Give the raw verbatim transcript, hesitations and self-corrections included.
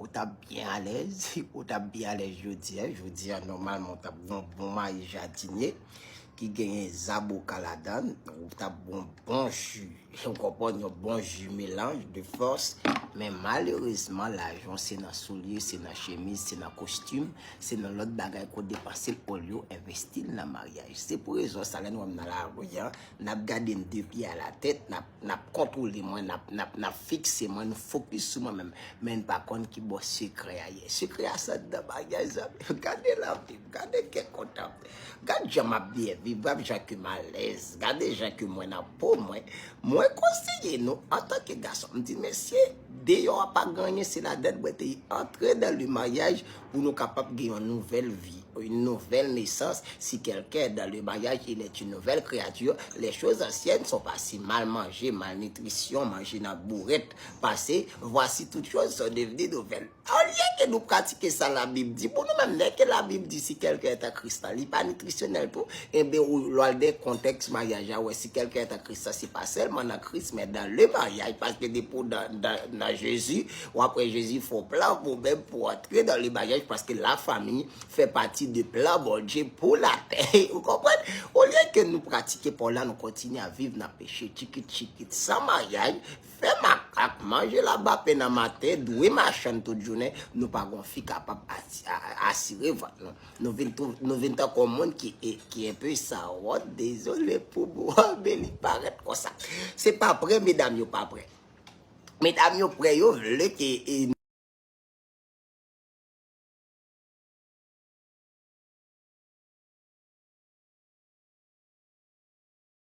Ou t ap byen alèz, ou t ap byen alèz jodi a. Jodi a, nòmalman, ou t ap gon bon mayi jadinye ki genyen zaboka ladan l, ou t ap gon bon ji, ou konprann, yon bon ji melanj de fòs. Men malerezman, lajan se nan soulye, se nan chemiz, se nan kostim, se nan lòt bagay ke w depanse l olye w envesti l nan maryaj. Se pou rezon sa, lè nou wè m nan lari a, n ap gade m de pye a la tèt, n ap, n ap kontwole mwen, n ap, n ap, n ap fikse mwen, nou fokis sou mwen menm. Men n pa konn ki bò sekrè a ye. Sekrè a se anndan maryaj, zanmi. Gade lavi m, gade kè kontan m. Gad jan m ap byen viv, gad jan ke m alèz, gade jan ke mwen nan po mwen. Mwen konseye nou, antanke gason, m di, mesye, deyò a pa gen anyen, se ladan mwen te ye. Antre dans le mariage pou nou kapab gen yon nouvèl vi, une nouvelle naissance. Si quelqu'un est dans le mariage, il est une nouvelle créature. Les choses anciennes sont passées. Malmanje, malnitrisyon, manje nan bourèt pase. Voici toutes choses sont devenues nouvelles. Olye ke nou pratike sa Labib di, pou nou menm, lè ke Labib di si quelqu'un est en Christ la, li pa nitrisyonèl tou, enben, ou, lè w al nan kontèks maryaj la, ou wè si quelqu'un est en Christ la, se pa sèlman nan Kris, men dans le mariage, paske depi w dans, dans, dans Jésus, ou après Jésus, fè w plan pou menm pou antre dans le mariage, paske la famille fait partie de plan Bondye pou latè. Ou konprann? Olye ke nou pratike pawòl la, nou kontinye a viv nan peche, tchikit tchikit, san maryaj, fè makak, manje labapen nan maten, dwe machann tout jounen, nou pa gon fi kapab ati-, a-, a-, asire vant nou. Nou vin twou-, nou vin tankou yon moun ki, e, ki enpe sawòt, dezole pou mo a, men li parèt konsa. Se pa prè, medam yo pa prè. Medam yo prè, yo vle ke, e,